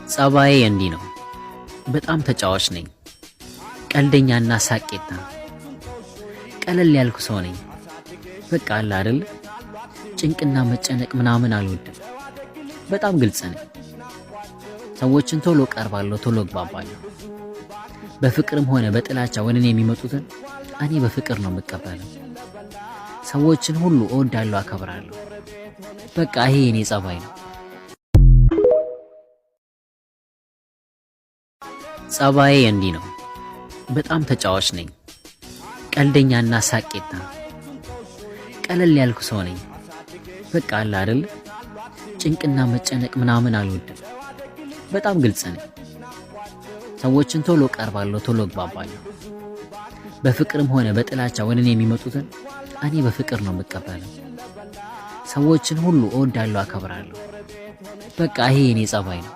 ጸባዬ እንዲህ ነው። በጣም ተጫዋች ነኝ። ቀልደኛና ሳቂታ፣ ቀለል ያልኩ ሰው ነኝ። በቃ አለ አይደል፣ ጭንቅና መጨነቅ ምናምን አልወድም። በጣም ግልጽ ነኝ። ሰዎችን ቶሎ ቀርባለሁ፣ ቶሎ እግባባለሁ። በፍቅርም ሆነ በጥላቻ ወደ እኔ የሚመጡትን እኔ በፍቅር ነው የምቀበለው። ሰዎችን ሁሉ እወዳለሁ፣ አከብራለሁ። በቃ ይሄ የኔ ጸባይ ነው። ጸባዬ እንዲህ ነው። በጣም ተጫዋች ነኝ። ቀልደኛና ሳቂታ፣ ቀለል ያልኩ ሰው ነኝ። በቃ አለ አይደል፣ ጭንቅና መጨነቅ ምናምን አልወድም። በጣም ግልጽ ነኝ። ሰዎችን ቶሎ ቀርባለሁ፣ ቶሎ እግባባለሁ። በፍቅርም ሆነ በጥላቻ ወደ እኔ የሚመጡትን እኔ በፍቅር ነው የምቀበለው። ሰዎችን ሁሉ እወዳለሁ፣ አከብራለሁ። በቃ ይሄ የኔ ጸባይ ነው።